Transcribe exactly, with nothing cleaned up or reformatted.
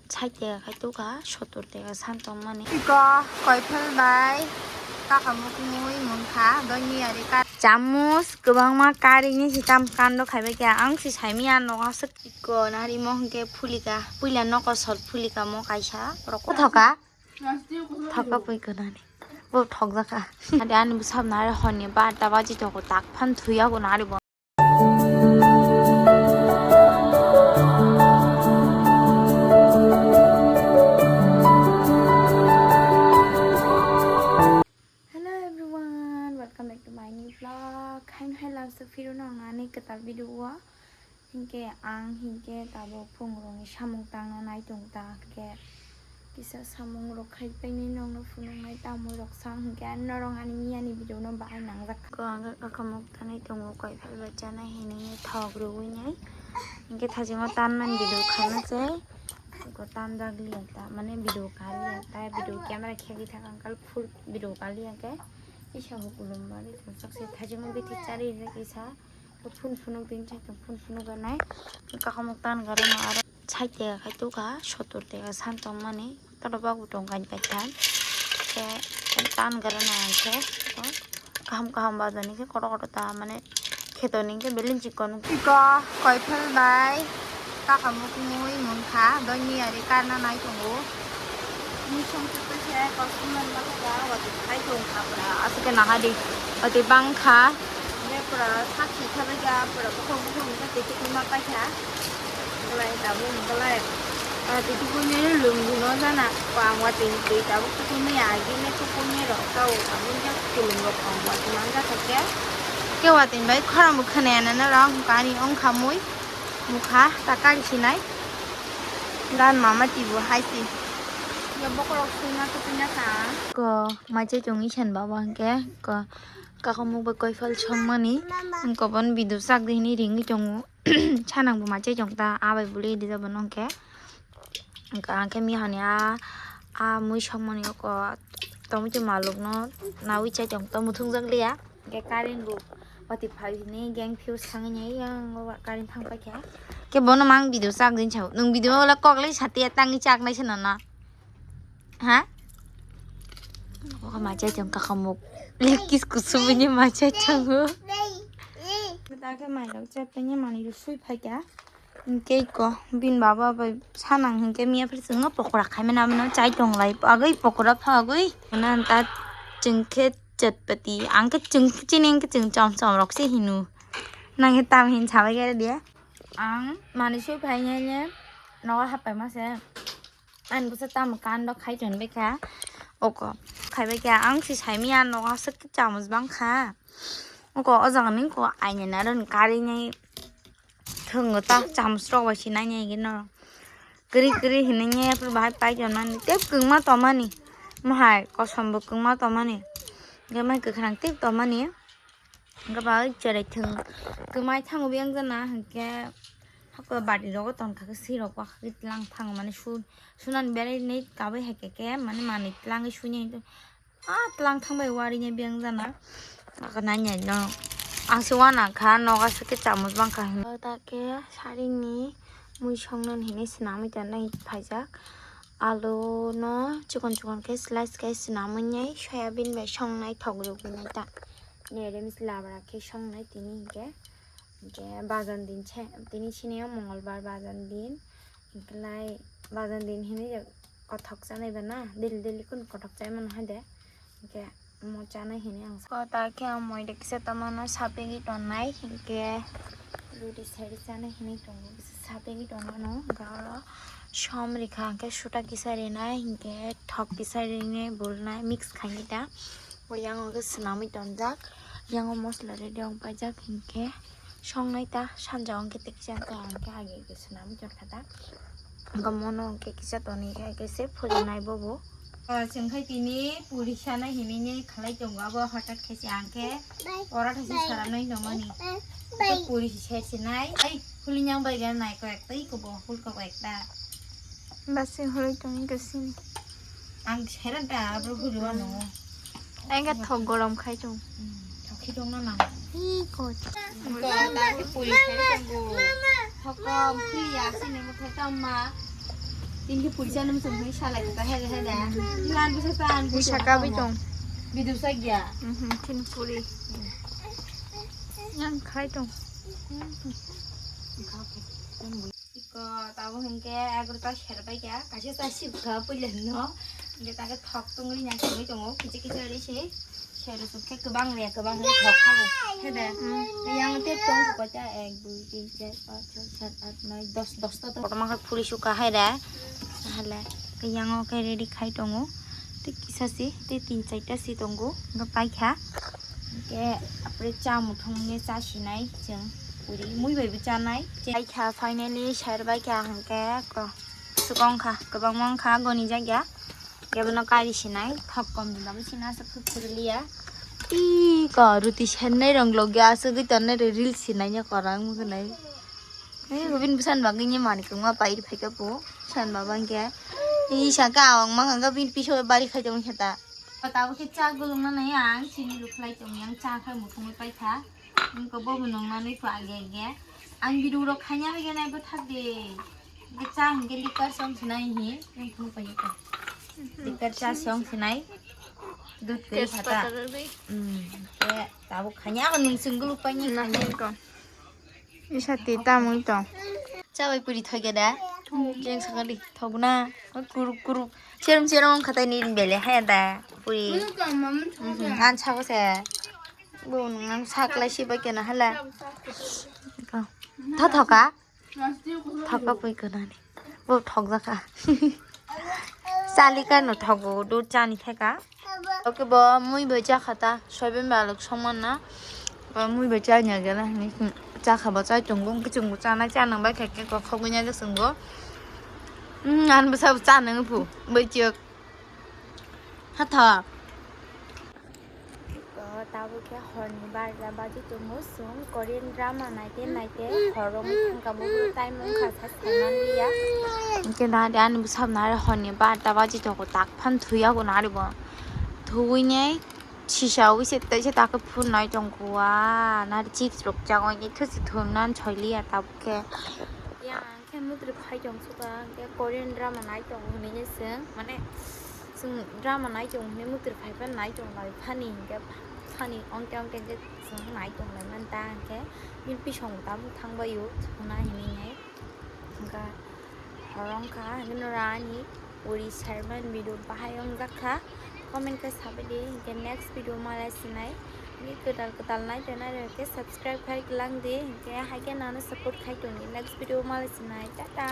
Sait tega khai tukha, sottor tega san tongmani. Iko koiphal bai kakamuk mui mungkha, doi miyari ka-, chamus kwbangma karini hitam kando khaibai kha. Ang si saimanya nogo aswk. Iko narimo hwnkhe phulika, puila nokosor phulika mo kaisa. Rok thoka. Thoka pui gwnani. Bo thokjakha. Ade ani bwsap nari honni barta baji tongo, tak phan thuya go nari bo. Hello everyone, welcome back to my new vlog. Haino hai lamsa phirwno ang ani kwtal video o. Hinkhe ang hinkhe tabuk phungrokni samung tangna nai tong ta, hinkhe kisa samung rok khai painai nokno phunuknai, tamoi rok sang hinkhe norok ani miyani video no bahai nangjak. Ko ang kakamuk tanai tongo, koiphal bai chanai hinwi thok rwui nai. Hinkhe thasingo tanmani video khaima se, ko tanjak liya ta, mane video ka liya ta, video camera khegwi thak ang kal full video ka liya khe. Kisa bo kulum bari tongsak se thasingo bithi chari rijak kisa. Phun phunuk din chai tong, phun phunuk ganai. Kakamuk tan garana aro sait tega khai tukha, sottor tega san tongmani. Toro babu tong kain kaithan. Khe tan garana khe kaham kaham bajani khe kotor kotor ta mane kheto ni khe belin chikon. Iko koiphal bai kakamuk mui mungkha, doi miyari karna nai tongo. Mui songkhe khe kosong man bangkha, watwi khai tongkha pura. Aswk khe naha di, watwi bangkha. Hingke pura sakhi khabaikha, pura bokhok bokhok wngkha, twi tukulma paikha. Belai tabuk wngkha lai. Ah, twi tukulmani lwng buno jana, ko ang watwi twi tabuk tukulmaya, agini tukulmani rok tao, tabuk wngkha kulum rok ang watwi manjak khe. Khe watwi bai khorang bo khwnaya nana rok, kani wngkha mui, mukha, ta kari sinai. Gan mama tibu hai si. Ya bokorok sungna tukuina kha. Ko maichai tongwi san baba hwnkhe ko kakamuk bai koiphal songmani. Hwnkhe bono bidu sak di hinwi ringwi tongo. Sanang bo maichai tong ta abai buli rija bono hwnkhe. Hwnkhe ang khe mihani a a mui songmani oko tongwi tongma lukno nawi chai tong to muthungjak liya. Hingke current bo watwi phai hini gang fuse thangwi nai yang o current thang paikha. Ke bono mang video chak din chao. Nwng video wala kok lai sati ya tangwi chak nai sano na. Ha? O ma chai chong kakamuk. Likis kusubini ma chai chongo. Ta ke mai rok chat tanya mani rok sui phaikha. Hingke ko bin baba bai sanang hingke miya phir chwngno pokora khaimani abono chai tonglai agoi pokora phagoi. Nanta chwngkhe chotpati ang khe chwng chini hingke chwng chom chom rok se hino. Nang khe tam hin sabai khe dia. Ang mani sui phai nai le nogo hapai ma se. Ani bwsa tamo kando khai ton bai kha. Oko khai bai kha ang si sai miya nogo aswk chamus bang kha. Oko o jaga ni ko aini naro ni kari nai. Thwngo ta chamus rok bai sinai nai gino. Kwrwi kwrwi hinwi nge phuru bahai pai tonmani tei kwngma tongmani. Mohai kosom bo kwngma tongmani. Hwnkhe mai kwkhwrang tei tongmani. Hwnkhe bahai cherai thwng kwmai thango biyang jana hwnkhe hako bati rogo tongkha khe swi rok wakha khe tlang thango mani su sunani belai nai kabai hai khe khe mani manwi tlangwi sui nai. Ah, tlang thang bai wari nya biyang jana. Aka nai nai no. Ang se wana kha, noga se ke chamus bang kha hin. Ta ke saring ni mui song nan hini sinamwi ta nai phaijak. Alu no chikon chikon ke slice ke sinamwi nai soyabin bai song nai thok rwgwi nai ta. Nere mis labra ke song nai tini hingke. Hingke bajan din se, tini sini o mongolbar bajan din. Hingke lai bajan din hini kothok chanai ba na, daily daily kun kothok chai mano hai de. Hingke mo chanai hini ang sa. Kota khe ang moi de kisa tamano sapegi tongnai, hingke rudi seri chanai hini tongo, kisa sapegi tongmano. Hingke oro som rikha, hingke suta kisa rinai, hingke thok kisa rinai, bulnai, mix khaini ta. Bo yang o khe swnamwi tonjak, yang o mosla ready wng paijak, hingke. Songnai ta sanja hwnkhe tei kisa wngkha hwnkhe agi agi swnamwi tongkha ta. Hwnkhe mono hwnkhe kisa tonwi khe kisa phulunai bobo. Ah, chwng khai tini puri sana hinwi khalai tongo abo hothat khe se ang khe porotha se saramnai tongmani. Hwnkhe puri se sersinai. Ai, huli nyang bai gana nai kok ekta, iko bo hul kok ekta. Basi hului tongwi khe sini. Ang seran ta abo hulu ano. Engke thok gorom khai chung. Hmm, thok khi dong na nang. Hi ko. Ko ta ke puri khai dong go. Thok ko puri ya sini mo khai ta ma. Tingki puri chana muchung hwnwi salai kha, hede, hede. Lan bisa ta, an bisa Saka ta bai tong. Bidu sa gya. Mhm, tin puri. Yang khai tong. Iko, tabo hwnkhe egarota serbai kha, kaisa cha sibkha puila no. Hwnkhe ta khe thok tongwi nang tongwi tongo, kichi kichi ri se. Sero suk khe kwbang le, kwbang le thok kha bo. Hede. Yang tep tong ko cha ek, dui, tin, char, panch, chhoi, sat, aat, noi, dos, dos ta tong. Kotorma khe phuri sukha hai re. Hale. Yang o khe ready khai tongo. Tei kisa si, tei tin charta si tongo. Hwnkhe paikha. Hwnkhe apre cha muthungni cha sinai chwng puri. Mui bai bo chanai. Paikha finally, serbai kha hwnkhe ko. Sukong kha, kwbangma wngkha, goni jakya. Kebono kari sinai, thok kom dina bo sina sa phuk phuk liya. Ii, ko ruti sennai rong logya asugwi tonne re reels sinai nya korang mugunai. Eh, gubin busan bagwi ni mani kungma pai phai ka po, san babang kya. Ii, saka awang mang angga bin piso bari khai tong khata. Patabo khe cha gulung na nai ang, sini lukhlai tong yang cha khai muthungwi pai kha. Wngkha bo bo nwngnani kho age age. Ang video rok khanya bai gana bo thak de. Ge cha hwnkhe likar song sinai hi. Wngkha bo paikha. Likar cha song sinai. Dut kri Tejpata khata. Rwgwi. Hmm. Ke tabo khanya ko nung singulu paini khanya. Isa ti tamui tong. Cha bai puri thoi gada. Jeng sakali thogna. Kurup kurup. Serum serum khatai ni bele hai da. Puri. Wngkha mama thoi. Mhm, an sabo se. Bo nang saklai si ba kena hala. Tho thoka. Thoka pui kena ni. Bo thok jaka. Chali ka no thogo do chani theka. Oke bo mui bo cha khata. Soiben balok songman na. Bo mui bo cha nya gana ni. Cha kha bo cha chungo kichung bo cha na cha nang ba khe khe ko khogwi nya ga sungo. Mm, an bo sa cha nang phu. Bo chok. Hathok. Tabuk khe horni barja baji tongo, chwng Korean drama naite naite horo wngkha, buphuru time wngkha sa saimanliya. Hwnkhe nari ani bwsakno ari horni barja baji tongo, tak phan thuya bo nari bo. Thuwinai sisa wi se teisa tak phunai tongo, ah, nari chips rok chagwi thusi thumnan soiliya tabuk khe. Khe mwtwrwi phai tong suka, hwnkhe Korean drama nai tongo hinwi se chwng, mane, chwng drama nai tongo hinwi mwtwrwi phai phano nai tong lai phani, hwnkhe phani ongte ongte hwnkhe chwng nai tong lai manta, hwnkhe bini bisong bo tabuk thang bai o, chwngna hinwi nai. Hwnkhe horo wngkha, hwnkhe nora ani puri sermon video bahai wngjak kha. Comment khe sabai di, hwnkhe next video malai sinai. Hwnkhe kwtal kwtal nai tongnai rok khe subscribe khai kwlang di, hwnkhe haikhe nano support khai tongdi. Next video malai sinai, tata.